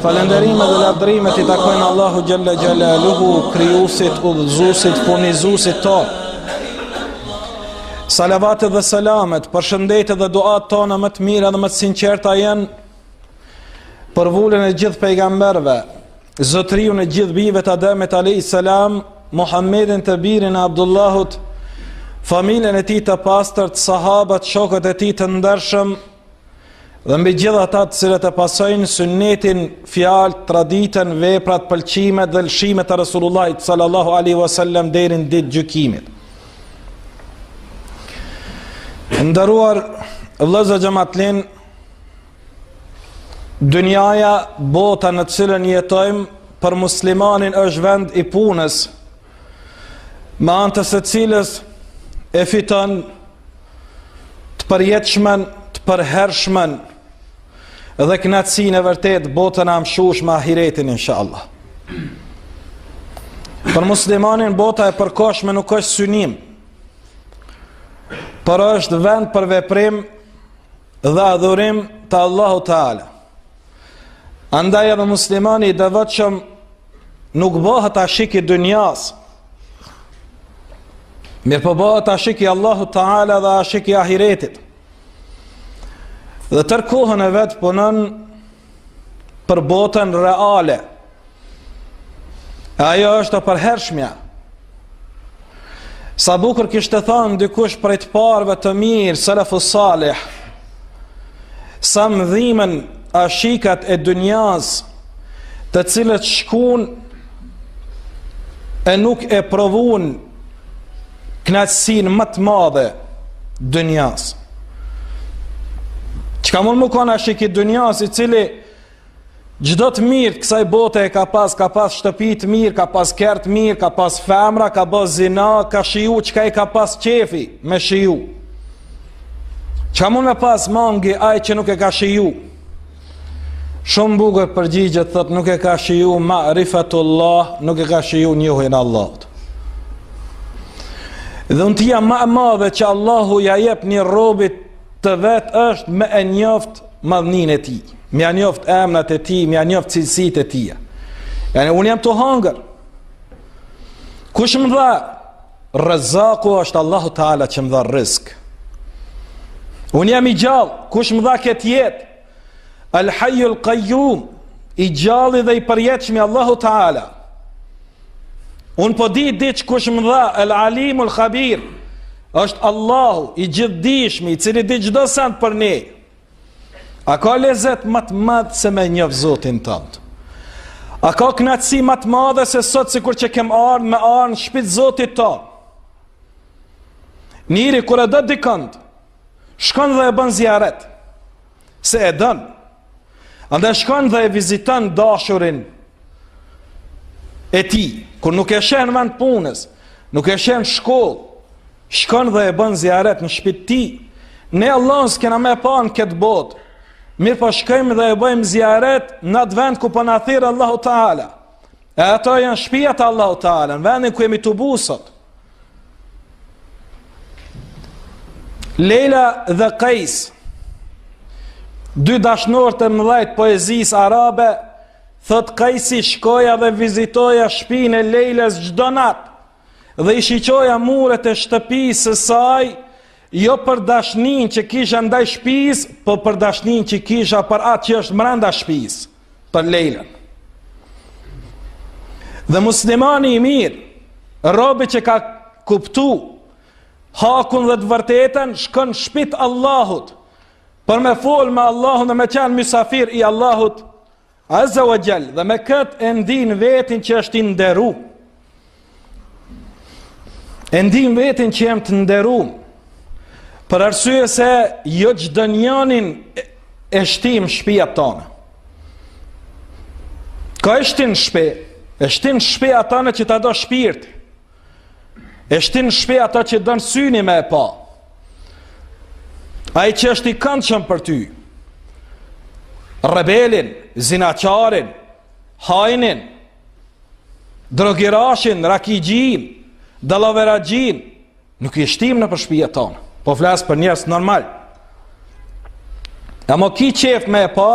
Falënderimet dhe lavdërimet i takojnë Allahu Xhelle Xhelaluhu, krijuesit, udhëzuesit, furnizuesit tonë. Salavatet dhe selamet, përshëndetjet dhe duat tona më të mira dhe më të sinqerta janë për vulën e gjithë pejgamberëve, zotëriun e gjithë bijve të Ademit alayhis salam, Muhammedin të birin e Abdullahut, familjen e tij të pastërt, sahabët, shokët e tij të ndershëm, Dhe mbi gjithë ata të cilët e pasojnë sunnetin, fjalët, traditën, veprat, pëlqimet dhe lëshimet e Resulullahit sallallahu alaihi wasallam deri në ditë gjykimit. Nderuar vëllezër xhematlinj, dynjaja, bota në të cilën jetojmë për muslimanin është vend i punës, me anë të së cilës e fiton të përjetshmen, të përhershmen dhe kënaqësinë e vërtetë botën e amshushme ahiretin inshallah. Për muslimanin bota e përkohshme nuk është synim, por është vend për veprim dhe adhurim të Allahu Teala. Andaj edhe muslimani i devotshëm nuk bëhet ashik i dynjas, Mirëpo bëhet ashik i Allahu Teala dhe ashik i ahiretit. Dhe tërë kohën e vet punon për botën reale. E ajo është e përhershmja. Sa bukur kishte thënë dikush prej të parëve të mirë, Selefu Salih, sa më dhimen ashikat e dynjas, të cilët shkun e nuk e provun knaqësinë më të madhe dynjas. Çka mund me konë ashik i dynjas i cili çdo të mirë të kësaj bote e ka pas, ka pas shtëpi të mirë, ka pas kerr të mirë, ka pas femra, ka bë zina, ka shiju çka i ka pas qefi me shiju. Çka mund me pas mangi ai që nuk e ka shiju? Shumë bukur përgjigjet thot nuk e ka shiju ma'rifatullah, nuk e ka shiju njohjen e Allahut. Dhe dhuntia ma e madhe që Allahu ja jep një robit të vet është me e njoft madhninë e tij, me ja njoft emrat e tij, me ja njoft cilësitë e tij. Yani unë jam tu hangër. Kush më dha? Rrezaku është Allahu Teala që më dha rrizk. Unë jam i gjallë, kush më dha këtë jetë? Al Hayyul Qayyum, i gjalli dhe i përjetshmi Allahu Teala. Unë po di diç kush më dha El Alimul Khabir. Është Allahu i gjithdijshmi, i cili di çdo send për ne. A ka lezet më të madh se me njoft Zotin tënd? A ka kënaqësi më të madhe se sot sikur që kem ardhur me ardh në shtëpi të Zotit tonë? Njeri kur e do dikënd, shkon dhe e bën ziaret. Se e don. Andaj shkon dhe e viziton dashurin e tij, kur nuk e sheh në vend punës, nuk e sheh në shkollë, shkon dhe e bën ziaret në shtëpi të tij. Ne Allahun s'kena me pa në këtë botë. Mirëpo shkojmë dhe e bëjmë ziaret në atë vend ku po na thirr Allahu Teala. E ato janë shtëpiat e Allahu Teala, në vendin ku jemi tubu sot. Lejla dhe Kajs, dy dashnorë të mëdhej të poezisë arabe, thot Kajsi shkoja dhe vizitoja shpinë e Lejlës çdo natë dhe i shiqoja muret e shtëpisë së saj, jo për dashninë që kisha ndaj shtëpisë, po për dashninë që kisha për atë që është mrenda shtëpisë, për Lejlën. Dhe muslimani i mirë, robi që ka kuptu hakun dhe të vërtetën, shkon n'shpi t'Allahut, për me fol me Allahun dhe me qenë mysafir i Allahut, Azza wa Jall, dhe me këtë e ndin vetin që është i nderu. E ndin vetin që jem të nderu. Për arsye se jo çdo njanin e shtim n'shpijat tona. Ka e shtin n'shpi, e shtin n'shpi ata që ta do shpirti. E shtin n'shpi ata që don syni me e pa. Ai që është i këndshëm për ty. Rebelin, zinaqarin, hajnin, drogirashin, rakixhin, dallaveraxhin, Nuk i shtim nëpër shpija tona. Po flas për njerëz normal. Amo ki qef me e pa.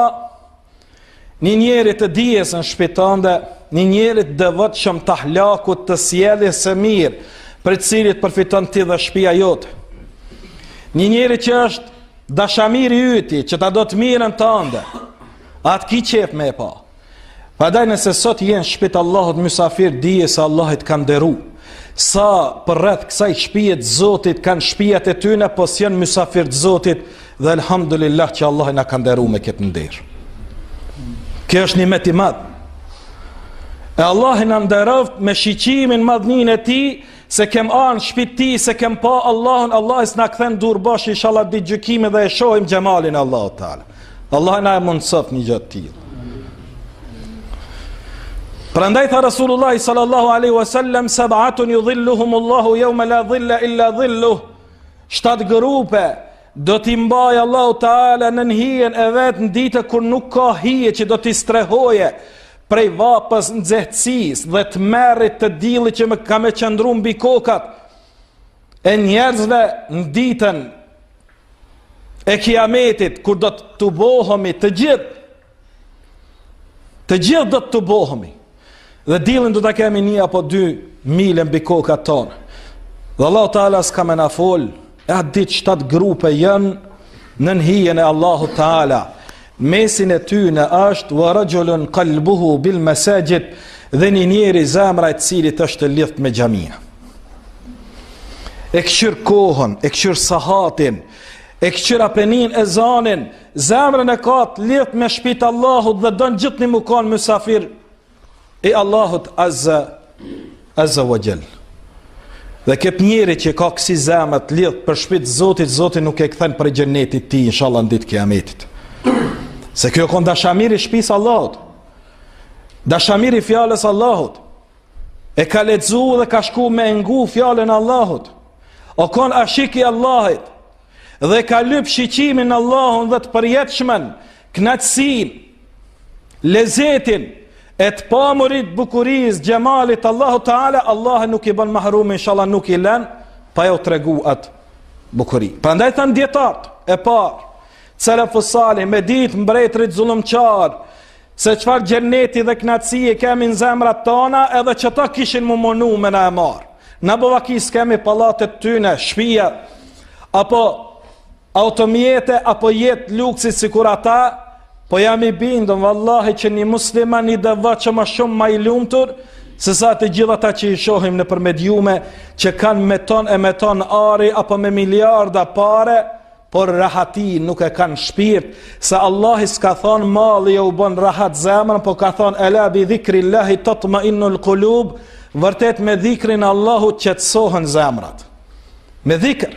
Një njeri të dijes në shpi tënde, një njeri të devotshëm të ahlakut të sjelljes së mirë, prej të cilit përfiton ti dhe shpia jote. Një njeri që është dashamiri yti, që ta do të mirën tënde, atë ki qef me e pa. Prandaj nëse sot je në shpi të Allahut mysafir, dije se Allahi të ka nderu. Sa përreth kësaj shpije të Zotit kanë shpijat e tyne, po s'janë mysafir të Zotit dhe elhamdulillah që Allahi na ka nderu me këtë nder. Kjo është nimet i madh. E Allahi na nderoft me shiqimin madhninë e tij, se kem ardh në shpi të tij, se kem pa Allahun, Allahi s'na kthen dur bosh, inshallah ditë gjykimit dhe e shohim xhemalin e Allahut teala. Allahi na e mundësoft një gjë të tillë. Prandaj tha Rasulullah sallallahu alaihi wasallam sab'atun yudhilluhum Allahu yawma la dhilla illa dhilluh. Shtat grupe do t'i mbajë Allahu Teala nën hijen e vet në ditë kur nuk ka hije që do t'i strehoje prej vapës nxehtësisë dhe tmerrit të diellit që më ka me qëndru mbi kokat e njerëzve në ditën e kiametit kur do të tubohemi të gjithë të gjithë do të tubohemi dhe diellin do ta kemi një apo dy mile mbi kokat tona dhe Allahu Teala s'ka me na fol e atë ditë shtatë grupe janë nën hijen e Allahu Teala mesin e tyne është wa rajulun qalbuhu bil masajid dhe një njeri zemra e të cilit është e lidht me xhamia E këqyr kohën, e këqyr sahatin, e këqyr a pe nin ezanin, zemrën e ka të lidht me shpi të Allahut dhe don gjithnjë me kanë mysafir i Allahut azza, azza wa jall. Dhe këtë njeri që ka kësi zemër të lidht për shpi të Zotit, Zoti nuk e kthen prej xhenetit tij, inshallah në ditë kiametit. Se ky o kon dashamir i shpisë Allahut, dashamir i fjalës Allahut, E ka lexu dhe ka shku me ngu fjalën e Allahut. O kon ashik i Allahit dhe ka lyp shiqimin Allahun dhe të përjetshmen, knaqësinë, lezetin e të pamurit bukurisë, xhemalit Allahu Teala, Allahu nuk i bën mahrum inshallah nuk i lën pa jau tregu atë bukuri. Prandaj thanë dijetarët e parë, Selefu salih me ditë mbretërit zullumqar, Se çfarë xheneti dhe knaqësie kemi në zemrat tona edhe qëta kishin m'u munu me na e marrë. Na bo vaki s'kemi pallate të tyne, shpia, apo automjete, apo jetë luksit sikur ata, po jam i bindun, vallahi që një musliman i devotshëm ma shumë ma i lumtur, se sa të gjithë ata që i shohim nëpër mediume, që kanë me ton e me ton ari, apo me miliarda pare, Por rahati nuk e kanë shpirt, se Allahi s'ka thonë malli jau bën rahat zemrën, po ka thonë ela bi dhikrillahi tatma'innul qulub, vërtet me dhikrin Allahut qetësohen zemrat. Me dhikr,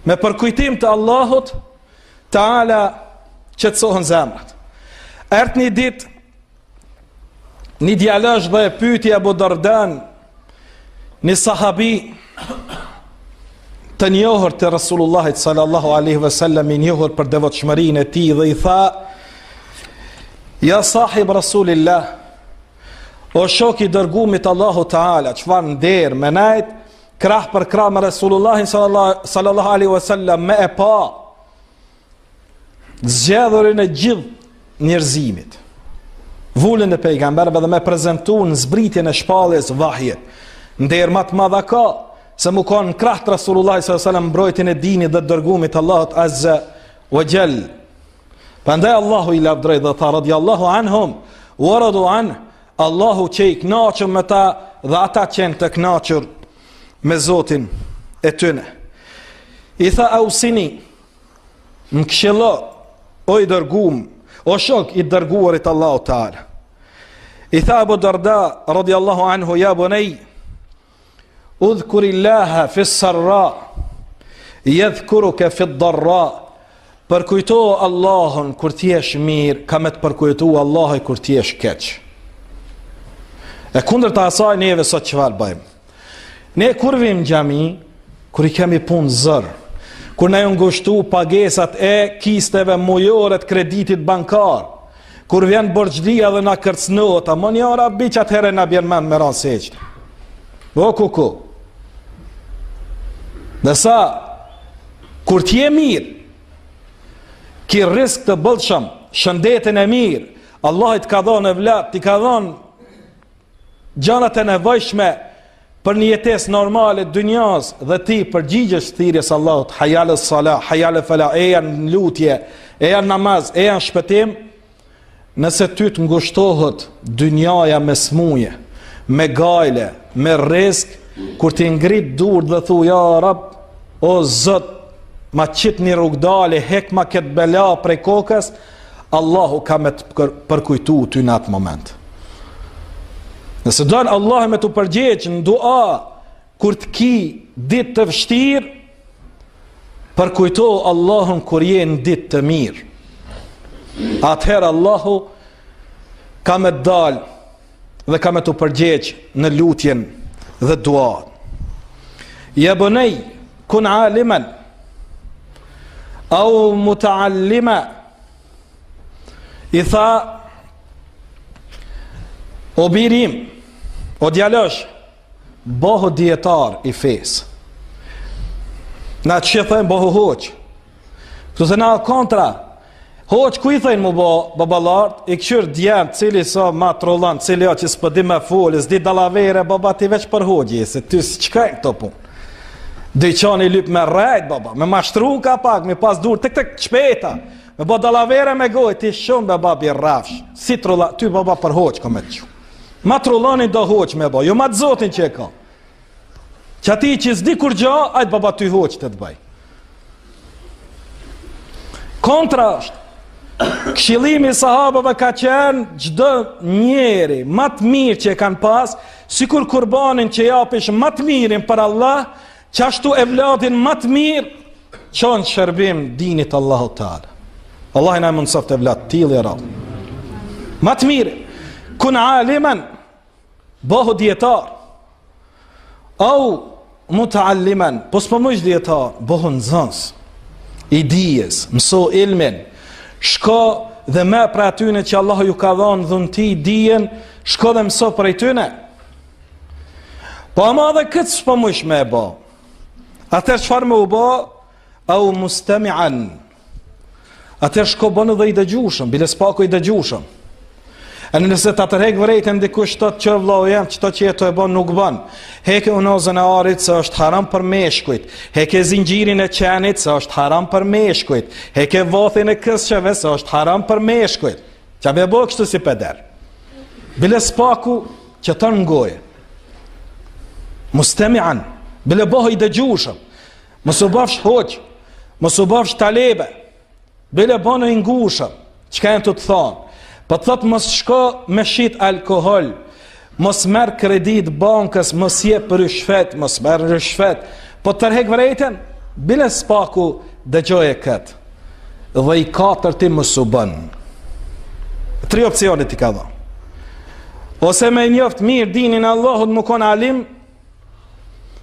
me përkujtim të Allahut, Teala qetësohen zemrat. Erdh një ditë Një djalosh dhe e pyti Abu Dardan, një sahabi të njohur të Rasulullahit sallallahu alaihi wasallam i njohur për devotshmërinë e tij dhe i tha Ja sahib Rasulillah o shok i dërgumit Allahu Teala çfarë nder me nejt krah për krah me Rasulullahin sallallahu alaihi wasallam me e pa zgjedhurin e gjithë njerëzimit, vulën e pejgamberëve dhe me prezentu në zbritjen e shpalljes vahjet. Nder ma të madh a ka, se m'u konë në krah të Rasulullah s.a.s. mbrojtjen e dinit dhe të dërgumit Allahut Azza wa Jall. Prandaj Allahu i lavdroi dhe tha radiallahu anhum, wa radu anh, Allahu qe i knaqur me ta dhe ata qenë të knaqur me Zotin e tyne. I tha ausini, Më këshillo, o i dërgum, o shok i dërguarit Allahu Teala. I tha Abu Darda, radiallahu anhu, ja bunej, udhkurillaha fi sarra, jedhkuruke fi darra, përkujto Allahun kur t'jesh mirë, ka me të përkujtu Allahu kur t'jesh keq. E kundërta asaj neve sot çfarë bëjmë? Ne kur vim n'xhami, kur i kemi punë zor, kur na janë ngushtu pagesat e kisteve mujore të kreditit bankar, kur vjen borxhlia dhe na kërcënohet, amon ja Rabbi që atëherë na bjen mend me ra n'sexhde. O kuku. Ndërsa, kur t'je mirë, ki rrisk të bollshëm, shëndetin e mirë, Allahi të ka dhonë evlat, t'i ka dhonë gjanat e nevojshme për një jetesë normale dynjas dhe ti përgjigjesh thirrjes Allahut, hayya ala salah, hayya ala falah, eja në lutje, eja në namaz, eja në shpëtim, nëse ty të ngushtohet dynjaja me smuje, me gajle, me rrisk, kur ti ngrit durt dhe thu ja Rab, o Zot, ma qit një rrugdalje, hekma këtë bela prej kokës, Allahu ka me të përkujtu ty në atë moment. Nëse don Allahu me t'u përgjegj në dua, kur të ki ditë të vështirë, përkujto Allahun kur je në ditë të mirë. Atëherë Allahu ka me të dalë dhe ka me t'u përgjegj në lutjen dhe dua. Ja bunej, kun alimen, au mutaallima, i tha, o biri im, o djalosh, bëhu dijetar i fesë. Na që thojmë bëhu hoxhë. Këtu se na kontra, Hoxhë, ku i thojnë mu bo baballart, i këqyr djemt, cili sa ma trullan, cili o që s'po di me folë, s'di dallavere, baba ti veç për hoxhë, se ty s'të shkojnë këto punë. Dyqani lyp me rrejt, baba, me mashtru ka pak, me pas dur, tek tek shpeta, me bo dallavere me gojë, ti shumë be babi rrafsh, si trulla, ty baba për hoxhë ko me të çu. Ma trullanin do hoxhë me bo, jo ma të zotin që e ka. Qati që s'di kurgjo, ajt baba ty hoxhë të të bëj. Kontra është. Këshillimi i sahabëve ka qenë çdo njeri ma të mirë që e kanë pas, sikur kurbanin që japish ma të mirin për Allah, qashtu evladin ma të mirë çon shërbim dinit Allahu Teala. Allahu na mundësoftë evlad t'tillë ja Rab. Ma të mirë, kun alimen, Bëhu dijetar. Au mutaalliman, po s'po mujsh dijetar, bëhu nxënës i dijes, mëso ilmin. Shko dhe merr prej atyne që Allahu ju ka dhënë dhunti dijen, shko dhe mëso prej tyne. Po ama edhe këtë s'po mujsh me e bë. Atëherë çfarë me u bë? Au mustami'an. Atëherë shko bënu dhe i dëgjushëm, bile s'paku i dëgjushëm. E nëse ta tërhek vërejtjen dikush thotë që vllau jem, qëto që je tu e bën nuk bën. Heke unozën e arit se është haram për meshkujt. Heke zinxhirin e qenit se është haram për meshkujt. Heke vathin e kësqeve se është haram për meshkujt. Ça me bo kështu si peder. Bile s'paku që të ngoje. Mustemian, bile bëhu i dëgjushëm. Mos u bëfsh hoxhë, mos u bëfsh talebe, bile bënu i ngushëm, çka janë tu të thonë? Po të thotë mos shko me shit alkohol, mos merr kredi t'bankës, mos jep ryshfet, mos merr ryshfet, po të tërhek vërejtjen, bile s'paku dëgjoje këtë. Dhe i katërti mos u bën. Tri opcione t'i ka dhënë. Ose me njoft mirë dinin e Allahut me kon alim,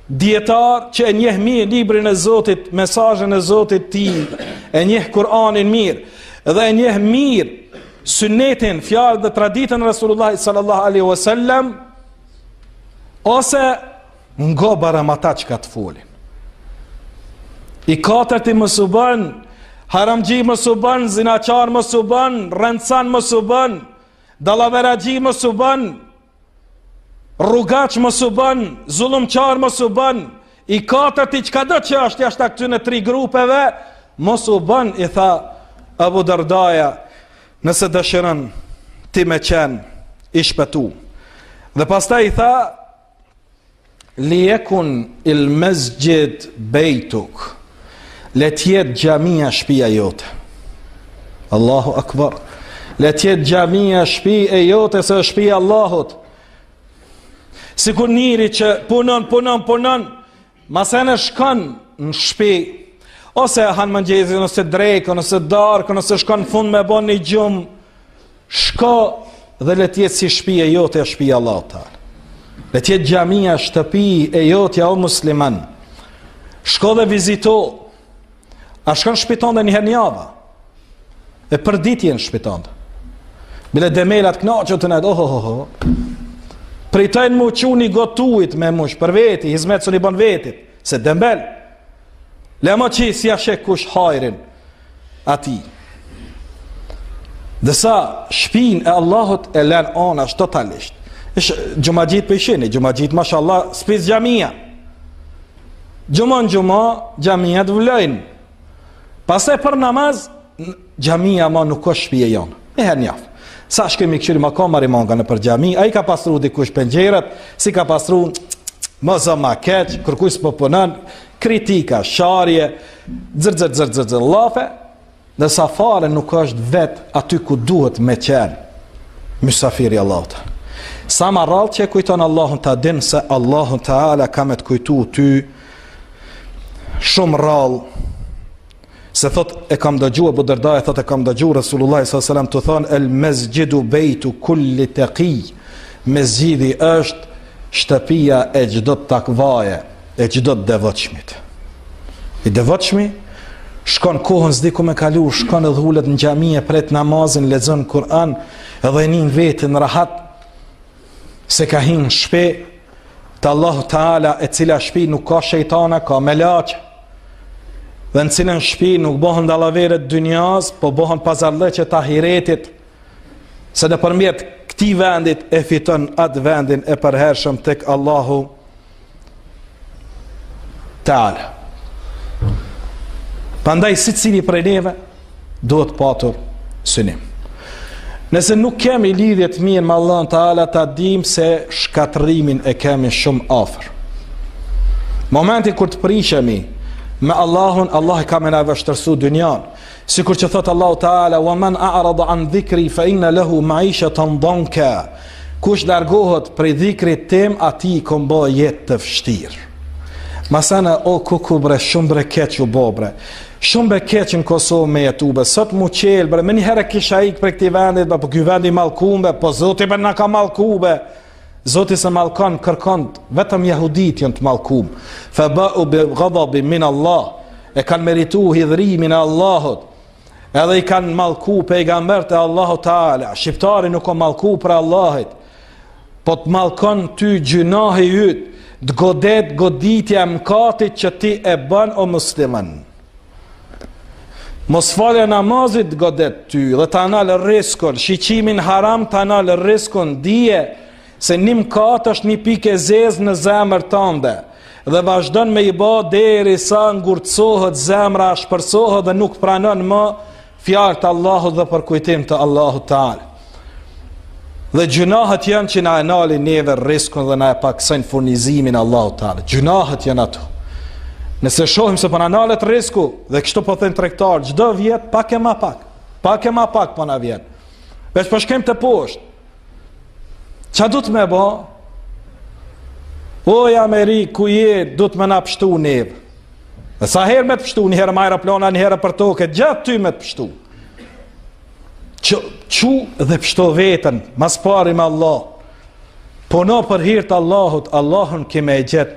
Dijetar që e njeh mirë librin e Zotit, mesazhin e Zotit tij, e njeh Kur'anin mirë dhe e njeh mirë synetin, fjalët dhe traditën e Resulullahit sallallahu alaihi wasallam, ose ngo barem ata çka të folin. I katërti mos u bën, haramxhi mos u bën, zinaqar mos u bën, rrencan mos u bën, dallaveraxhi mos u bën, Rrugaç mos u bën, zullumqar mos u bën, i katërti çkado që është jashtë këtyne tri grupeve, mos u bën, i tha Abu Dardaja, nëse dëshiron ti me qenë i shpëtu. Dhe pastaj i tha, Lijekun il mesxhid bejtuk, le të jetë xhamia shpia jote. Allahu akbar. Le të jetë xhamia shpi e jote se është shpia e Allahut. Sikur njeri që punon, punon, punon, masene shkon në shpi, ose e han mëngjezin, ose drekën, ose darkën, ose shkon në fund me bo një gjumë, Shko dhe le të jetë si shtëpi e jote e shtëpia e Allahut teala. Le të jetë xhamia shtëpi e jotja o musliman. Shko dhe vizito. A shkon n'shpi tonde një herë në javë? E për ditë je në shpi tonde. Bile demelat knaqen të nejtë, oh, oh, oh. Pritojnë mu çu një gotë ujt me mush për veti, hizmet s'un i bon vetit, se dembel. Le mo që s'ja sheh kush hajrin atij. Ndërsa shpinë e Allahut e lën anash totalisht. Ish xhumaxhit po i shihni, xhumaxhit mashallah s'pis xhamia. Xhuma n'xhuma, xhamiat vlojnë. Pastaj për namaz xhamia ma nuk është shtëpi e jonë. Një herë n'javë. Sa shkojmë këqyrim a ka marimanga nëpër xhami, a i ka pastru dikush penxheret, s'i ka pastru më zë ma keq, kërkush s'po punon, kritika, sharje, xër xër xër xër xër llafe, Ndërsa fare nuk është vet aty ku duhet me qenë mysafiri i Allahut. Sa ma rrallë që e kujton Allahun ta din se Allahu Teala ka me të kujtu ty shumë rrallë se thot e kam dëgju Ebu Derdaja thot e kam dëgju Resulullah sallallahu alaihi wasallam tu thon el mesxhidu bejtu kulli taqi mesxhidi është shtëpia e çdo takvaje e çdo të devotshmit. I devotshmi shkon kohën s'di ku me kalu, shkon edhe ulet në xhami e pret namazin, lexon Kur'an, edhe e nin veten rahat se ka hin në shpi të Allahu Teala e cila shpi nuk ka shejtana, ka melaqe. Dhe në cilën shpi nuk bohen dallaveret dynjas, po bohen pazarllëqe të ahiretit. Se nëpërmjet këtij vendit e fiton atë vendin e përhershëm tek Allahu Teala. Prandaj secili prej neve duhet patur synim. Nëse nuk kemi lidhje të mirë me Allahun Teala, ta dim se shkatërrimin e kemi shumë afër. Momenti kur të prishemi me Allahun, Allahu ka me na vështirësu dynjan. Sikur që thotë Allahu Teala, "Wa man a'rada an dhikri fa inna lahu ma'ishatan danka." Kush largohet prej dhikrit tim, atij i kom bo jetë të vështirë. Masana o kuku bre, shumë bre keq u bo bre. Shumë bre keq në Kosovë me jetu bre. Sot m'u çel bre, menjëherë kisha ik prej këtij vendit, bre, po ky vend i mallkum bre, po Zoti bre na ka mallku bre. Zoti s'e mallkon kërkon, vetëm jehudit janë të mallkum. Fa ba'u bi ghadabin min Allah. E kanë meritu hidhrimin e Allahut. Edhe i kanë mallku pejgamberët e Allahut Teala. Shqiptari nuk o mallku prej Allahit. Po të mallkon ty gjynahi yt, të godet goditja e mëkatit që ti e bën o musliman. Mosfalja e namazit të godet ty dhe ta nal rriskun, shiqimi n'haram ta nal rriskun, dije se një mëkat është një pikë e zezë në zemër tënde dhe vazhdon me i bo derisa ngurtësohet zemra, ashpërsohet dhe nuk pranon më fjalë të Allahut dhe përkujtim të Allahut Teala. Dhe gjynahet janë që na e nalin neve rriskun dhe na e paksojnë furnizimin Allahu Teala. Gjynahet janë ato. Nëse shohim se po na nalet rrisku dhe kështu po thënë tregtar, çdo vjet pak e ma pak, pak e ma pak po na vjen. Veç po shkojmë te poshtë. Ça duhet me bo? Oj Amerikë, ku je, duhet me na pshtu neve. Dhe sa herë me të pshtu, një herë me aeroplana, një herë për toke, gjatë ty me të pshtu. Çu, çu dhe pshto veten, mas pari me Allah. Puno për hir të Allahut, Allahun ke me e gjetë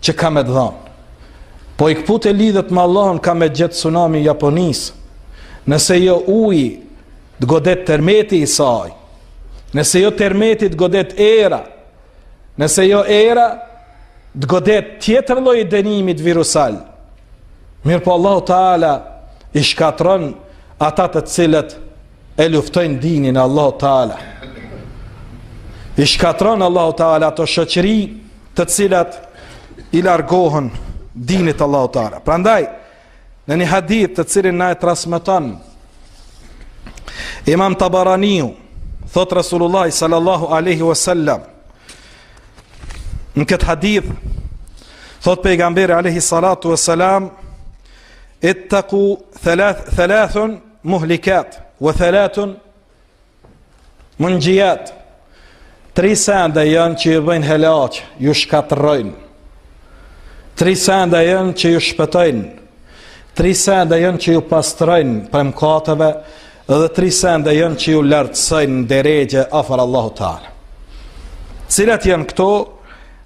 që ka me të dhanë. Po i këpute lidhjet me Allahun ka me gjetë tsunami i Japonisë. Nëse jo uji, të godet tërmeti i saj. Nëse jo tërmeti, të godet era. Nëse jo era, të godet tjetër lloj i dënimit virusal. Mirëpo Allahu Teala i shkatërron ata të cilët e luftojnë dinin e Allahu Teala. I shkatërron Allahu Teala ato shoqëri të cilat i largohen dinit Allahu Teala. Prandaj në një hadith të cilin na e transmeton Imam Tabaraniu thot Rasulullah sallallahu alaihi wasallam në këtë hadith thot pejgamberi alaihi salatu wasalam ittaqu thalath thalathun muhlikat wa thalathun Munxhijat, tri sende janë që ju bëjnë helaq, ju shkatërrojnë. Tri sende janë që ju shpëtojnë. Tri sende janë që ju pastrojnë prej mëkateve dhe tri sende janë që ju lartësojnë në derexhe afër Allahu Teala. Cilat janë këto?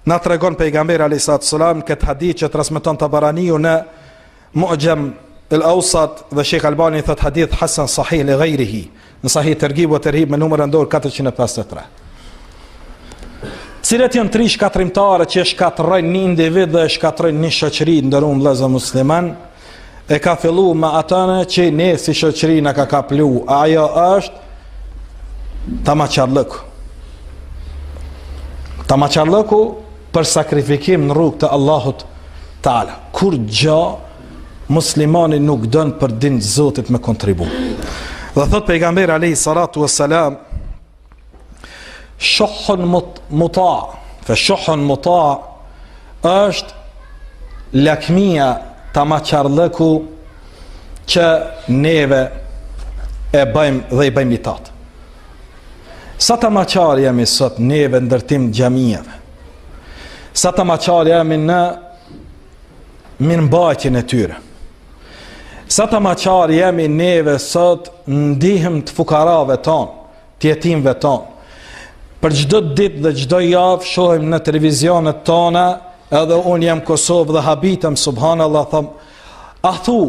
Na tregon pejgamberi alayhi salatu selam këtë hadith që transmeton Tabaraniu në Mu'xhem El Ausat dhe Sheikh Albani thot hadith Hasan Sahih li ghayrihi në Sahih Tergib wa Terhib me numër rendor 453. Cilat janë tri shkatërrimtare që e shkatërrojnë një individ dhe e shkatërrojnë një shoqëri nderum vëllezër musliman? E ka fillu me atë që ne si shoqëri na ka kaplu. Ajo është. Tamaqarllëku. Tamaqarllëku për sakrifikim në rrugë të Allahut Teala. Kurgjo muslimani nuk don për din të Zotit me kontribu. Dhe thot pejgamberi alayhi salatu wassalam shuhun muta, fe shuhun muta është lakmia tamaqarllëku që neve e bëjmë dhe i bëjmë itat. Sa tamaqar jemi sot neve ndërtim xhamieve. Sa tamaqar jemi në mirëmbajtjen e tyre. Sa tamaqar jemi neve sot në ndihmë të fukarave tonë, të jetimve tonë. Për çdo ditë dhe çdo javë shohim në televizionet tona, edhe unë jam Kosovë dhe habitem, subhanallah, thom, a thu,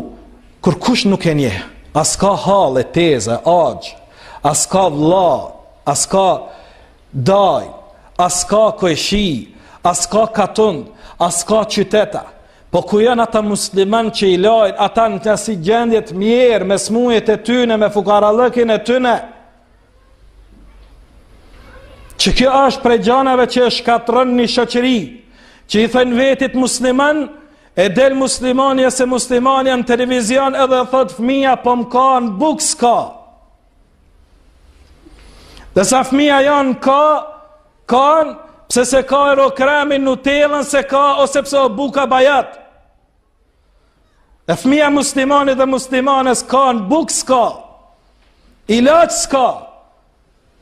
kurkush nuk e njeh, as ka hallë, teze, axhë, as ka vlla, as ka daj, as ka kojshi, as ka katund, as ka qyteta, Po ku janë ata musliman që i lajnë ata në asi gjendje të mjerë me smujet e tyne, me fukarallëkin e tyne? Që kjo është prej gjanave që e shkatërron një shoqëri, që i thojnë vetit musliman, e del muslimani ose muslimanja në televizion edhe thot fëmija po më kan bukë s'ka. Dhe sa fëmija janë ka, Kanë, pse s'e ka aerokremin, nutellën s'e ka, ose pse o buka bajat. E fëmija muslimanit dhe muslimanes kanë, bukë s'ka, ilaç s'ka,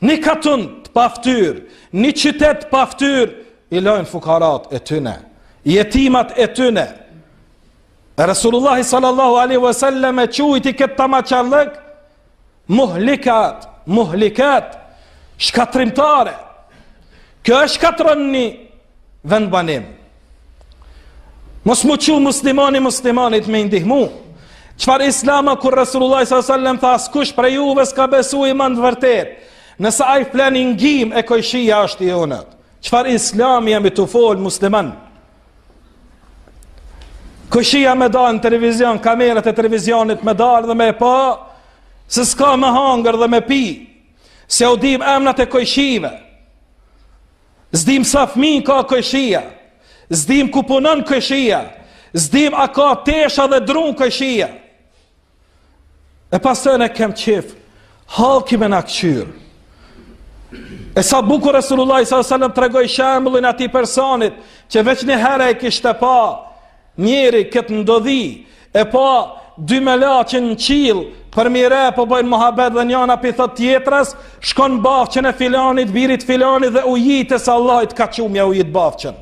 një katund të paftyrë, një qytet të paftyrë, i lajnë fukarat e tyne, jetimat e tyne. E Resulullahi sallallahu alaihi wasallam e qujti këtë tamaqarllëk, Muhlikat, muhlikat, shkatërrimtare. Kjo e shkatërron një vendbanim. Mos m'u çu muslimani muslimanit me i ndihmu. Çfarë islama kur Resulullah s.a.s. tha askush prej juve s'ka besu iman të vërtet. Nëse ai flen i ngim e kojshia është i unët. Çfarë islami jemi tu fol musliman? Kojshia me dalë në televizion, kamerat e televizionit me dalë dhe me pa, se s'ka me hangër dhe me pi, s'jau dim emnat e kojshive, s'dim sa fmi ka kojshia, s'dim ku punon kojshia, s'dim a ka tesha dhe drun kojshia. E pastaj ne kem qef, hallki me na kqyrë. E sa bukur Resulullah s.a.s. tregoi shembullin e atij personit, që veç një herë e kishte pa, njeri këtë ndodhi, e pa dy melaqe në qiell, përmi re po bëjnë muhabet dhe njana p'i thot tjetrës, shko n'bafqen e filanit, birit filanit dhe ujite se Allahi t'ka çu me ja ujit bafqen.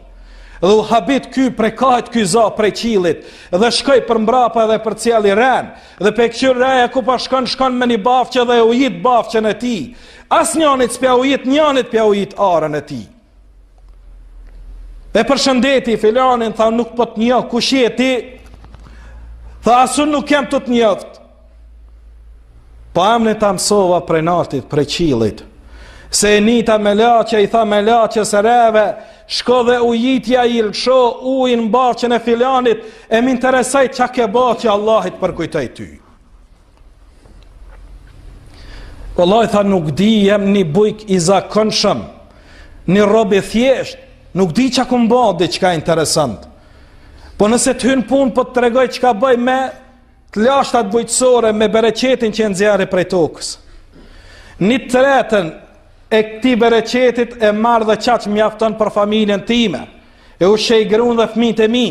Dhe u habit ky prej kahit ky za prej qiellit dhe shkoi përmbrapa dhe përcjelli ren dhe pe kqyr reja ku po shkon shkon me një bafqe dhe e ujit bafqen e tij. As njanit s'pja ujit njanit pja ujit arën e tij. E përshëndeti filanin tha nuk po të njoh kush je ti? Tha as unë nuk jam tu të njoft. Po emnin ta mësova prej naltit, prej qiellit. Se e nita melaqe, i tha melaqes reve, shko dhe ujitja i lësho ujin n'bahçen e filanit, e më interesoi ça ke bo që Allahi të përkujtoi ty. Wallahi tha nuk di, jam një bujk i zakonshëm, një rob i thjesht, nuk di ça kum bo diçka interesant. Po nëse të hyn n'punë, po të tregoj çka bëj me Të lashtat bujqësore me bereqetin që e nxjerri prej tokës. Një tretën e këtij bereqetit e marr dhe qaq mjafton për familjen time. E ushqej gruan dhe fëmijët e mi.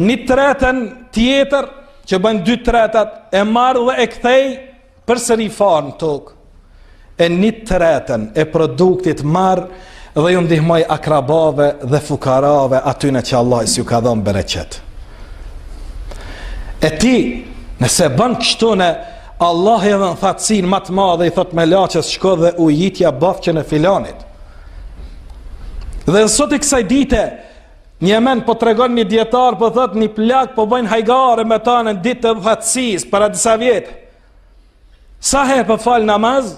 Një tretën tjetër që bën dy tretat e marr dhe e kthej Përsëri farë në tokë, e një tretën e produktit marr dhe ju ndihmoj akrabave dhe fukarave atyne që Allahi s'ju ka dhonë bereqet. E ti, nëse bën kështu në Allahi edhe në thatësinë ma të madhe i thot melaqes shko dhe ujitja bafqen e filanit. Dhe në sot i kësaj dite, Në Jemen po tregon një djetar, po thot një plak po bëjnë hajgare me ta në ditë të thatësisë para disa vjetë. Sa herë po fal namaz,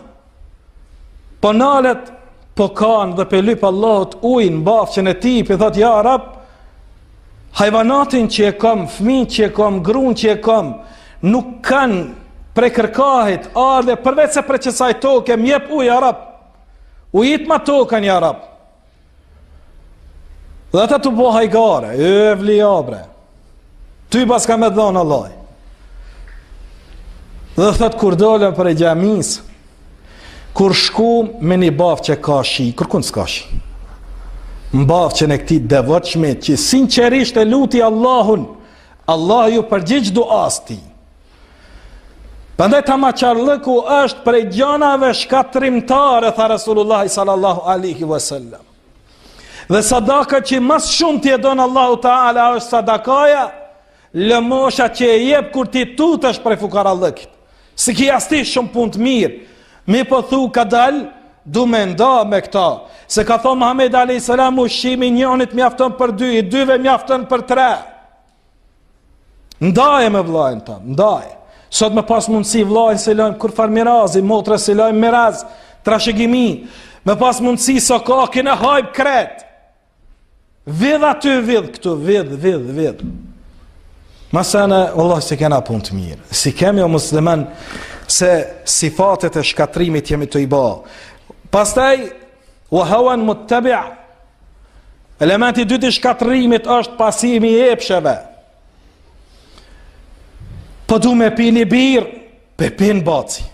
po nalet, po kan dhe pe lyp Allahut ujë në bafqen e tij, po thot ja Rab, hajvanatin që e kam, fëmijën që e kam, gruan që e kam, nuk kanë. prej kërkahit, ardhe përveç se prej qësaj toke, më jep ujë, ja Rab. Ujitma tokën, ja Rab. Dhe ata tu bo hajgare, e evlija bre. Ty paska me dhonë Allahi. Dhe thot kur dolëm prej xhamisë, kur shkum me një bafqe ka shi, kërkun s'ka shi. Në bafqen e këtij devotshmi që sinqerisht e luti Allahun, Allahu ju përgjigj duas tij. Prandaj tamaqarllëku është prej gjanave shkatërrimtare, tha Resulullah sallallahu alaihi wasallam. Dhe sadaka që ma s'shumti e don Allahu Teala është sadakaja, lëmosha që e jep kur ti tutesh prej fukarallëkit. S'i ki as ti shumë punë të mirë, mirëpo thu kadal, du me nda me këta. Se ka thonë Muhammed a.s. ushqimi njonit mjafton për dy, i dyve mjafton për tre. Ndaje me vllajën tënd, ndaje. Sot me pas mundësi vllajën s'i lojmë kurrfar mirazi, motrën s'i lojmë miraz, trashëgimi. Me pas mundësi sokakin e hajmë krejt. Vidh aty, vidh këtu, vidh, vidh, vidh. Masane, vallahi, s'i kena punë të mirë. S'i kemi o musliman se sifatet e shkatrimit jemi tu i ba. Pastaj, wa hawan muttabi' Elementi i dytë i shkatërrimit është pasimi i epsheve. Po du me pi një birrë, pe pin baci.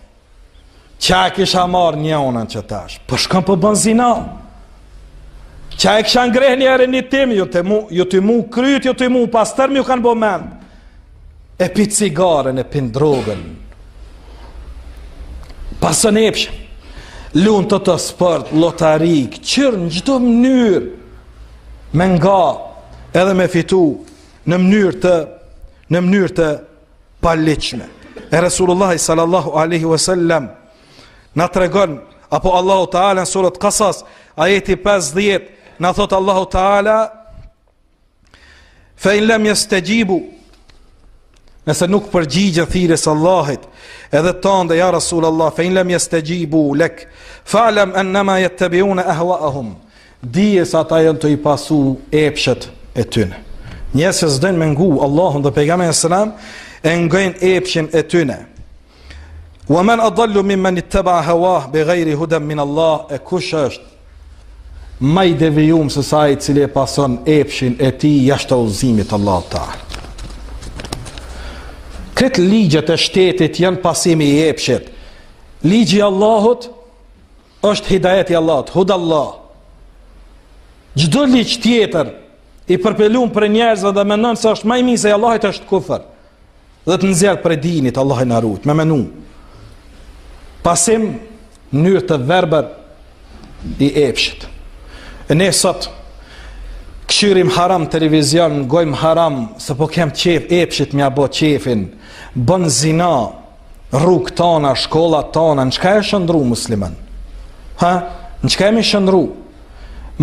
Qa e kisha marrë njonën qetash? Po shkon po bën zina. Qa e kisha ngreh një herë një tim, ju të mu, ju të mu kryt, ju të mu pastërm, ju kanë bo mend. E pi cigaren, e pin drogën. Pason epshin. Lun toto sport, lotari, kqyr në çdo mënyrë me nga edhe me fitu në mënyrë të në mënyrë të paligjshme. E Resulullah sallallahu alaihi wasallam na tregon apo Allahu Teala në surat Qasas ajeti 50 na thot Allahu Teala Fe in lem jestexhibu, nëse nuk përgjigjen thirrjes Allahit, edhe tande, ja Rasul Allah, fe in lem jestexhibu lek, fa'lem ennema jettebiune ehvaehum, dije se ata janë tu i pasu epshet e tyne. Njerëz që s'dojnë me ngu Allahun dhe pejgamberin alejhi selam, e ngojnë epshin e tyne. Wa men adallu mimmen itteba hawah bi ghairi hudan min Allah e kush është ma i devijum se sa ai i cili e pason epshin e tij jashtë udhëzimit të Allahut Teala. Krejt ligjet e shtetit janë pasimi i epshit. Ligji i Allahut është hidajeti i Allahut, hudallah. Çdo ligj tjetër i përpilum prej njerëzve dhe mendon se është ma i mirë se i Allahut është kufër. Dhe të nxjerr prej dinit, Allahu na rujt, me menu. Pasim në mënyrë të verbër i epshit. E ne sot kqyrim haram televizion, ngojmë haram, se po kem qef epshit me ia bo qefin, bën zina, rrugë tona, shkolla tona, në çka je shndërru musliman? Ha? Në çka jemi shndërru?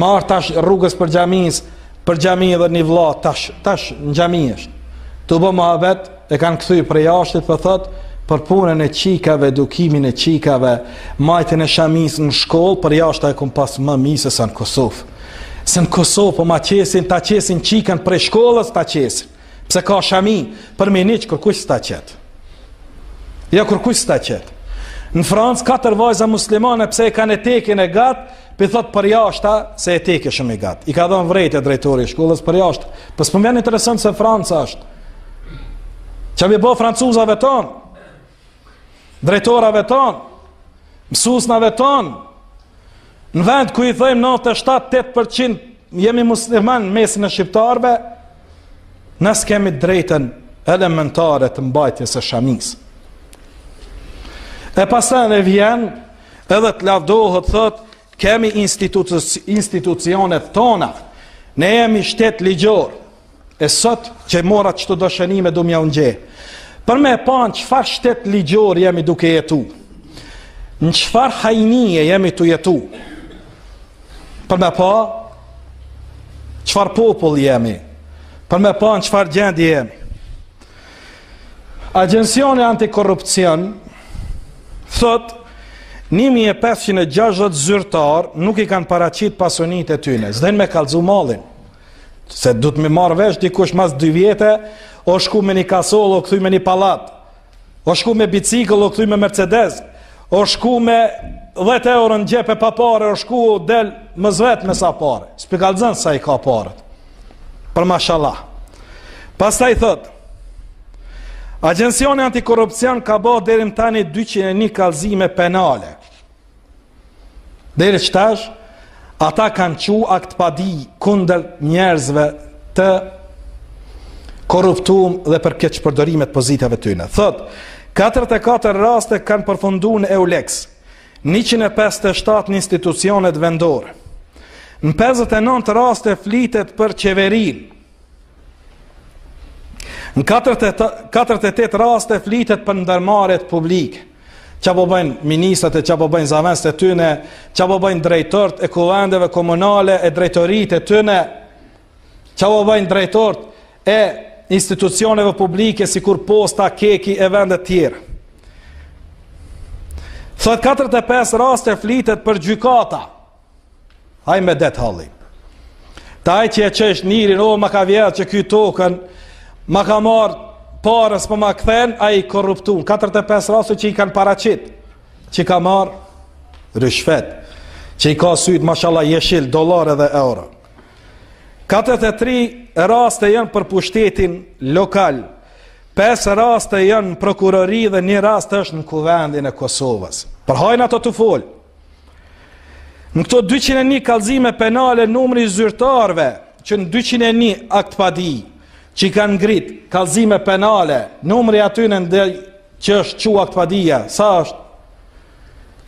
Marr tash rrugës për xhamisë, për xhami dhe një vlla tash, tash në xhami është. Tu bë muhabet, e kanë kthy prej jashtit, po thot për punën e çikave, edukimin e çikave, majtjen e shamisë në shkollë, për jashtë e kom pas më mirë se sa në Kosovë. Se në Kosovë po ma qesin, ta qesin çikën prej shkollës, ta qesin. Pse ka shami, për Mynih kërkush s'ta qet. Ja kërkush s'ta qet. Në Francë katër vajza muslimane pse e kanë etekin e gat, pi thot për jashta se eteki shumë i gat. I ka dhënë vrejtje drejtori i shkollës për jashtë. Po s'po më vjen interesant se Franca është. Çka me bo francuzave tonë, drejtorave tonë, mësuesnave tonë, në vend ku i thojmë 97-8% jemi musliman në mesin e shqiptarëve, ne s'kemi drejtën elementare të mbajtjes së shamisë. E pastaj e vjen edhe të lavdohet thot kemi institu institucionet tona. Ne jemi shtet ligjor. E sot që mora qëto do shënime du m'jau ngje. Për me pa në çfarë shtet ligjor jemi duke jetu. Në çfarë hajnie jemi tu jetu. Për me pa çfarë popull jemi. Për me pa në çfarë gjendje jemi. Agjencioni Antikorrupsion thot 1560 zyrtar nuk i kanë paraqit pasunitë e tyne. S'dojnë me kallzu mallin. Se du të me marrë vesh dikush mas dy vjete, o shku me një kasoll, o kthy me një pallat. O shku me bicikël, o kthy me Mercedes, o shku me 10 euro në xhep e pa pare, o shku o del mos vet me sa pare. S'pi kallzon sa i ka paret. Për mashallah. Pastaj thot, Agjencioni Antikorrupsion ka bo deri më tani 201 kallzime penale. Deri qëtash, ata kanë çu aktpadi kundër njerëzve të korruptum dhe për keqpërdorime të pozitave tyne. Thot, 44 raste kanë përfundu në EULEX, 157 në institucionet vendore. Në 59 raste flitet për qeverinë, Në 48 raste flitet për ndërmarrjet publike. Ça po bëjnë ministrat e ça po bëjnë zavendësit e tyne, ça po bëjnë drejtorët e kuvendeve komunale e drejtoritë e tyne, ça po bëjnë drejtorët e institucioneve publike sikur posta, keki e vendet tjera. Thot 45 raste flitet për gjykata. Aj me det halli. Ta aj që e qesh nirin, o, ma ka vjedhë që ky tokën, ma ka marrë parën, s'po ma kthen, ai i korruptum. 45 raste që i kanë paraqit, që ka marrë ryshfet, që i ka sytë, mashallah, jeshil, dolar edhe euro. 43 raste janë për pushtetin lokal, 5 raste janë në prokurori dhe një rast është në kuvendin e Kosovës. Për hajnat o tu folë. Në këto 201 kallëzime penale numri i zyrtarëve që në 201 aktpadi që i kanë ngrit kallëzime penale, numri atyne ndaj që është çu aktpadia, sa është?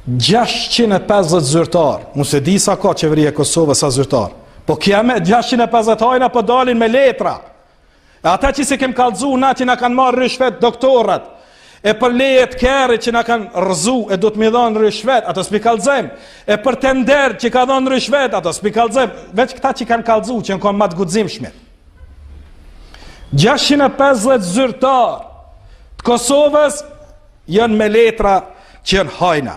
650 zyrtar. Unë s'e di sa ka qeveria e Kosovës sa zyrtar. Po kjame 650 hajna po dalin me letra. E ata që s'i kem kallzu na që na kanë marrë ryshfet doktorrat, e për leje të kerrit që na kanë rrëzu e do të m'i dhanë ryshfet, ato s'pi kallzojmë. E për tender që ka dhanë ryshfet, ato s'pi kallzojmë. Veç këta që kanë kallzu, që janë konë ma të guximshmit. 650 zyrtar të Kosovës janë me letra që janë hajna.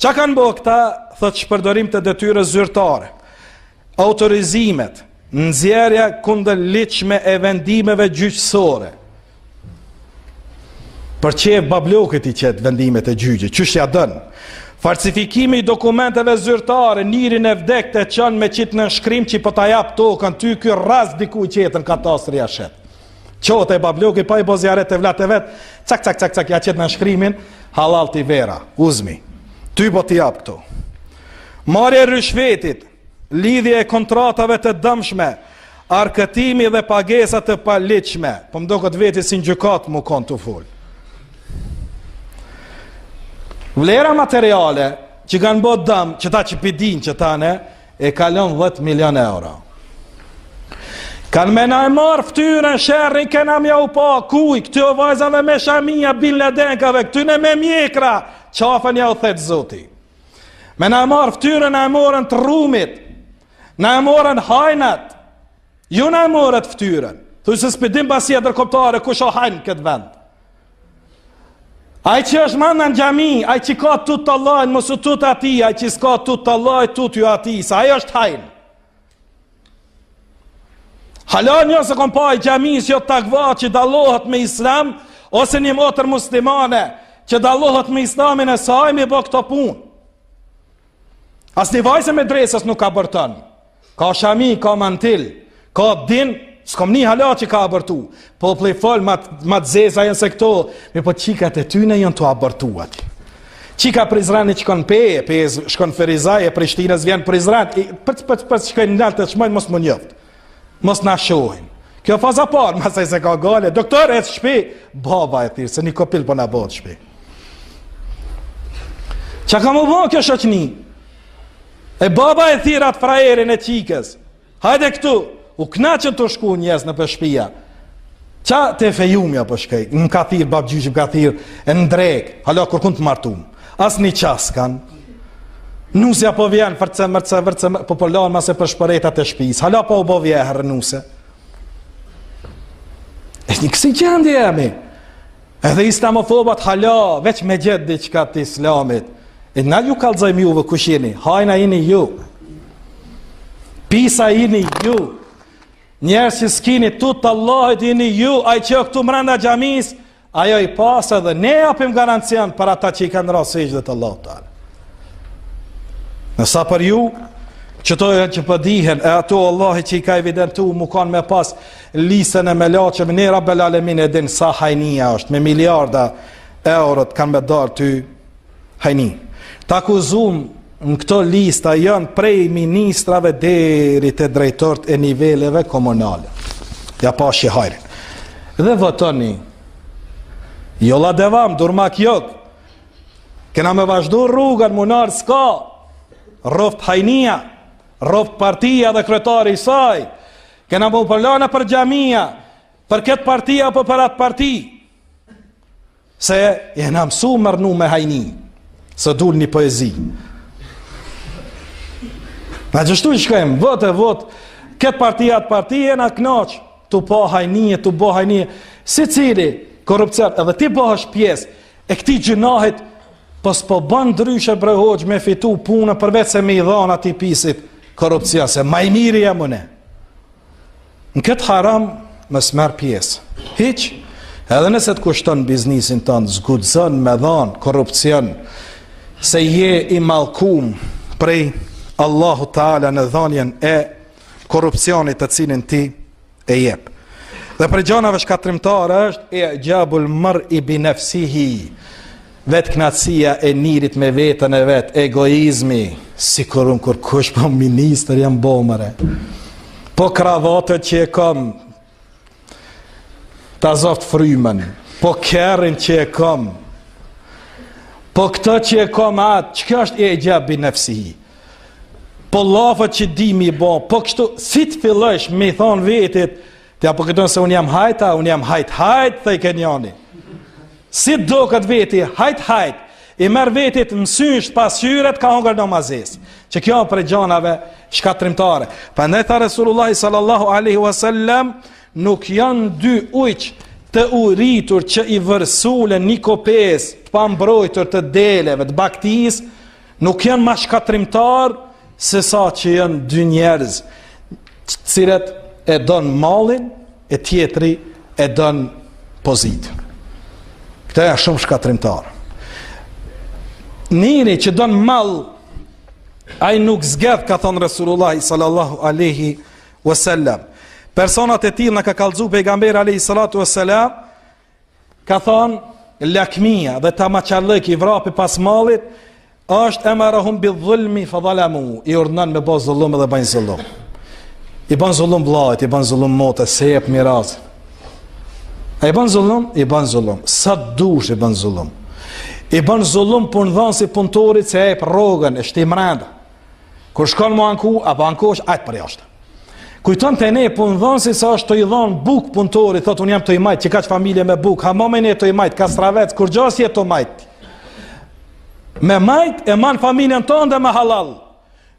Ça kanë bo këta, thot shpërdorim të detyrës zyrtare. Autorizimet, nxjerrja kundërligjshme e vendimeve gjyqësore. Për qejf bablokët i qet vendimet e gjyqit, qysh ja don. Falsifikimi i dokumenteve zyrtare, nirin e vdekt e çon me qit nënshkrim që po ta jap tokën, ty ky rast diku i qetën katastri ja shet. Çohet e babloki pa i bo zijaret te vllat e vet, cak cak cak cak ja qet nënshkrimin, hallall ti vera, uzmi. Ty po t'i jap këto. Marrja e ryshfetit, lidhje e kontratave të dëmshme, arkëtimi dhe pagesa të paligjshme. Po më doket veti si në gjykatë mu kon tu fol. Vlera materiale që kanë bo dëm, që ta që pi din që tane, e kalon 10 milion euro. Kanë me na e marrë ftyrën, sherrin, kena m'ja u pa, kuj, këty o vajzave me shamia, bin Ladenkave, këtyne me mjekra, qafën ja u thet zoti. Me na e marrë ftyrën, na e morën të rrumit, na e morën hajnat, ju na e morët ftyrën. Thuj se s'pi din basia ndërkombëtare kush o hajn në këtë vend. Ai që është mrena në xhami, ai që ka tut Allahun, mos u tut atij, ai që s'ka tut Allahun, tutju atij, se ai është hajn. Hala një s'e kom pa i xhamisë jo takva që dallohet me islam, ose një motër muslimane që dallohet me islamin e saj me bo këto punë. Asnjë vajzë e medresës nuk aborton. Ka shami, ka mantil, ka din, s'kom ni hala që ka abortu. Populli fol, ma, ma të zeza janë se këto, mirëpo qikat e tyne janë tu abortu aty. Qika Prizrenit shkon Pejë, Pejës shkon Ferizaj, e Prishtinës vjen Prizren, përc, përc, përc, shkojnë naltë të shmojnë, mos më njoft, mos na shohin. Kjo faza parë, masaj se ka gale, doktor, ec shpi, baba e thirr, se një kopil po na bëhet shpi. Qa ka më bo kjo shoqni? E baba e thirr atë frajerin e qikës, Hajde këtu, u knaqën tu shku njerëz nëpër shpia. Qa te fejumja po shkoj, më ka thirr babgjyshi, më ka thirr e në drekë, hala kurkun të martum. As një qas kanë. Nusja po vjen, fërce, mërce, vërce, po po lanë mase për shporetat e shpis. Hala po u bo vjehrr nuse. E një kësi gjendje jemi. Edhe islamofobat hala, veç me gjetë diçka të islamit. E na ju kallzojmë juve kush jeni, hajna jeni ju. Pisa jeni ju. Njerëz që s'kini tut Allahit jeni ju, ai që këtu mrenda xhamisë. Ajo i pastër dhe ne japim garancion për ata që i kanë ra sexhde Allahut teala. Në sa për ju, qëto janë që po dihen, e ato Allahi që i ka evidentu, mu kanë me pas listën e melaqeve, ne Rabbel Alemin e din sa hajnia është, me miliarda eurot kanë me dalë ty hajni. Të akuzum në këto lista janë prej ministrave deri te drejtorët e niveleve komunale. Ja pashi hajrin. Dhe votoni. Yola devam, durmak yok. Kena me vazhdu rrugën, mu nal s'ka. Rroft hajnia, rroft partia dhe kryetari i saj. Kena me u përla nëpër xhamia, për këtë parti apo për atë parti. Se jena mësu me rrnu me hajni, se dul një poezi. Na qështu i shkojmë, vot e vot, këtë parti, atë parti, jena knaq, tu pa hajni, tu bo hajni, secili korrupsion, edhe ti bëhesh pjesë e këtij gjynahit, po s'po bën ndryshe bre hoxhë me fitu punën përveç se me i dhanë atij pisit korrupsion, se ma i miri jam une. Në këtë haram mos merr pjesë. Hiç, edhe nëse të kushton biznisin tënd, s'guxon me dhanë korrupsion, se je i mallkum prej Allahu Teala në dhanjen e korrupsionit të cilin ti e jep. Dhe prej gjanave shkatërrimtare është i'xhabul mer'i bi nefsihi, Vetëkënaqësia e nirit me veten e vet, egoizmi, sikur unë kurkush po ministër jam bo more. Po kravatët që e kam, ta zoft frymën, po kerrin që e kam, po këtë që e kam atë, që kjo është i'xhab bi nefsihi? Po llafet që di mi bo, po kështu, si të fillojsh me i thonë vetit, ti apo kujton se unë jam hajta, unë jam hajt hajt, thojke njani. Si doket veti, hajt hajt, i merr vetit mësysh pasqyret ka hongër namazes. Që kjo prej gjanave shkatërrimtare. Prandaj tha Resulullah sallallahu alaihi wasallam, nuk janë dy ujq të uritur që i vërsulen një kopes të pambrojtur të deleve, të baktisë, nuk janë ma shkatërrimtar se sa që janë dy njerëz të cilët e don mallin e tjetri e don pozitën. Këta janë shumë shkatërrimtar. Njeri që don mall, ai nuk zgedh, ka thonë Resulullah sallallahu alaihi wasallam. Personat e tillë na ka kallzu pejgamberi alaihi salatu wasallam, Ka thonë, lakmia dhe tamaqarllëki vrapi pas mallit, është emarahum bi dhulmi fa dhalamu, i urdhnon me bo zullum dhe bëjnë zullum. I bën zullum vllait, i bën zullum motrës, s'e jep miras. A i bën zullum? I bën zullum. Sa dush i bën zullum. I bën zullum punëdhënësi punëtorit s'e jep rrogën e shti mrenda. Kur shkon mu anku, apo ankohesh, ajt për jashtë. Kujton te ne punëdhënësi se është tu i dhonë bukë punëtorit, thotë unë jam tu i majt, që kaq familje me bukë, ha më ne tu i majt, kastravec, kurgjo s'je tu majt. Me majt e man familjen tënde me halal.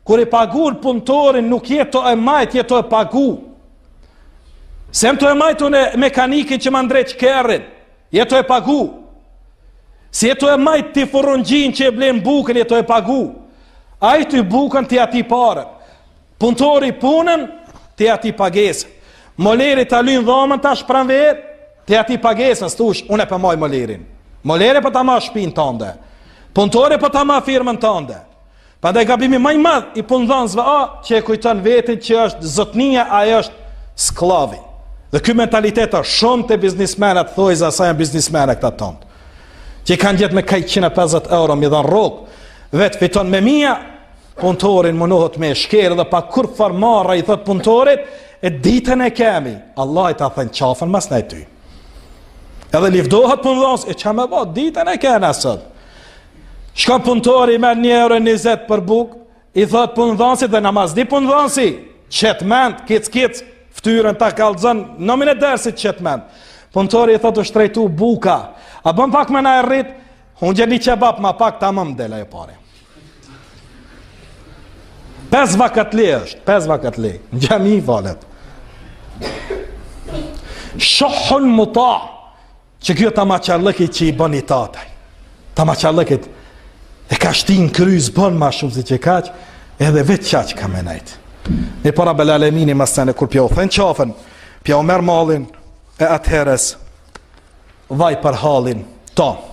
Kur i pagun punëtorin nuk je tu e majt, je tu e pagu. S'jam tu e majt unë mekanikin që ma ndreq kerrin, je tu e pagu. S'je tu e majt ti furrunxhin që e blen bukën, je tu e pagu. Ai ty bukën ti atij paret. Punëtori punën, ti atij pagesën. Moleri ta lyn dhomën tash pranverë, ti atij pagesën, s'thush, unë e po maj molerin. Moleri po ta ma shpinë tande. Punëtori po ta ma firmën tande. Prandaj gabimi ma i madh i punëdhënësve a që e kujton vetin që është zotnia, ai është skllavi. Dhe ky mentalitet është shumë te biznismenat, thojza sa janë biznismenë këta tonë. Që i kanë gjetë me kaj 150 euro mi dhënë rrogë, vetë fiton me mija, Punëtorin mundohet me shkel dhe pa kurrfarë marre i thot punëtorit, e ditën e kemi, Allahi ta then qafën masnej ty. Edhe livdohet punëdhënës, e ça me bo, ditën e kena sot. Shkon punëtori merr 1 euro 20 për bukë, i thot punëdhënësit dhe namaz di punëdhënësi, qet mend, kic kic, ftyrën ta kallzon, nomin e dersit qet mend. Punëtori i thot u shtrejtu buka, a bën pak me na e rrit, Unë një qebap ma pak tamam del ajo pare. Pes vakatli është, pes vakatli, në xhami falet. Shuhhun muta, që kjo tamaqarllëki që i bën i tataj. Tamaqarllëkit e ka shti në kry, s'bën ma shumë si që kaq, edhe vetë qaq ka me nejt. Mirëpo Rabbel Alemini masnej kur pja u then qafën, pja u merr mallin e atëherës. Vaj për hallin tonë.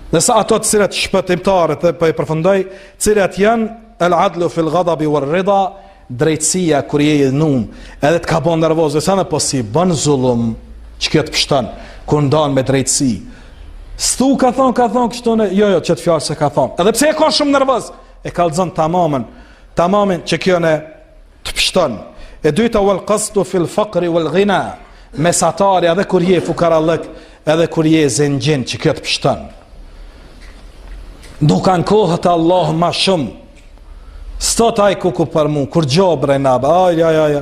Ndërsa ato të cilat shpëtimtarët dhe po e përfundoj, cilat janë el adlu fil ghadabi war rida, drejtësia kur je i idhnum, edhe të ka bon nervoz, e sa po s'i bën zullum, që kjo të pshton, kur ndan me drejtësi. S'thu ka thonë, ka thonë kështu në, jo, jo, qëtë fjalë s'e ka thonë. Edhe pse e ka shumë nervoz, e kallzon tamamen, tamamen që kjo në të pshton. E dyta wal qasdu fil faqri wal ghina, mesatari edhe kur je fukarallëk, edhe kur je zengjin që kjo të pshton. Nuk ankohet Allahu ma shumë. S'thot ai kuku për mu, kurgjo bre na, aj, aj, aj,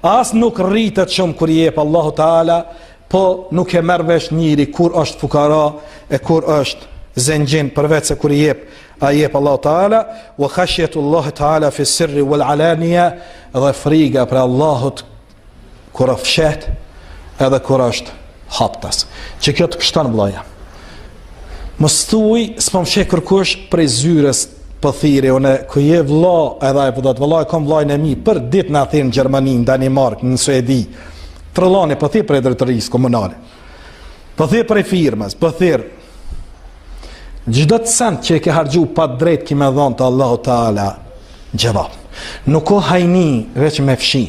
as nuk rritet shumë kur i jep Allahu Teala, Po nuk e merr vesh njeri kur është fukara e kur është zengjin përveç se kur i jep a jep Allahu Teala wa khashiyatu Allah Teala fi sirri wal alaniya dhe friga prej Allahut kur është fsheht edhe kur është haptas. Që kjo të pshton vllaja. Mos thuj, s'po më sheh kërkush prej zyrës po thirri unë ku je vlla edhe ai po thotë vlla e kam vllajën e mi për ditë na thirr në Gjermani, në Danimarkë, në Suedi. Trëllani po thirr prej drejtorisë komunale. Po thirr prej firmës, po thirr. Çdo cent që e ke harxhu pa drejt ki me dhonë te Allahu Teala xhevap. Nuk o hajni veç me fshi.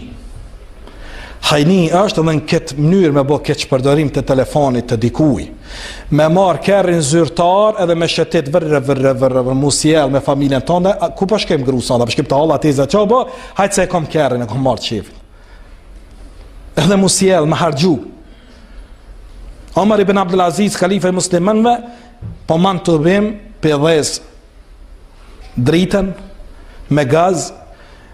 Hajni është edhe në këtë mënyrë me bo keqpërdorim të telefonit të dikuj. Me marrë kerrin zyrtar edhe me shëtit vërë, vërë, vërë, vërë, mu sjell me familjen tonë, ku po shkojmë gru sot, po shkojmë te halla teza, ça bo, hajt se e kom kerrin, e kom marrë qefit. Edhe mu sjell, me harxhu. Omar ibn Abdul Aziz, khalifa i muslimanëve, po man tubim pe dhez dritën me gaz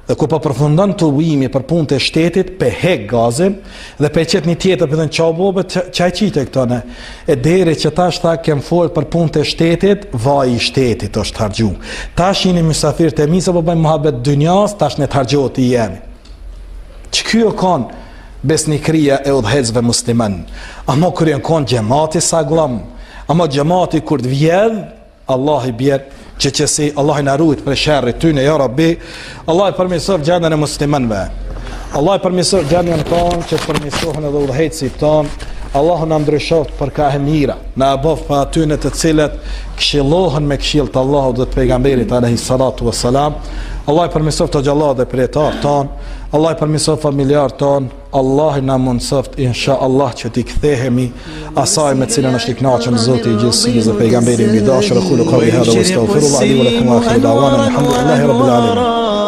dhe kur po përfundon tubimi për punët e shtetit, pe hek gazin dhe pe qet një tjetër, pe thon ça bo be ça e qite këto ne. E deri që tash tha kem fol për punët e shtetit, vaji i shtetit është harxhu. Tash jeni mysafir të mi se po bëjmë muhabet dynjas, tash ne të harxhohet i jemi. Që ky o kon besnikëria e udhëheqësve musliman. Ama kur janë kon xhemati sagllam, ama xhemati kur të vjedh, Allahu i bjer që që si Allahu na rujt prej sherrit tyne ja Rabbi Allahu përmirësoft gjendjen e muslimanëve Allahu përmirësoft gjendjen tonë që të përmirësohen edhe udhëheqësit tonë Allahu na ndryshoft për ka e mira na e boft prej atyne të cilët këshillohen me këshill të Allahut dhe të pejgamberit alayhi salatu wassalam Allahu përmirësoft hoxhallarët dhe kryetarët tonë Allahu përmirësoft familjarët tonë Allahu na mundësoft insha Allah që t'i kthehemi asaj me cilën është i kënaqur Zoti i gjithësisë dhe pejgamberi i dashur aqulu qauli hadha wa astaghfirullah li wa lakum wa akhiru da'wana alhamdulillahi rabbil alamin.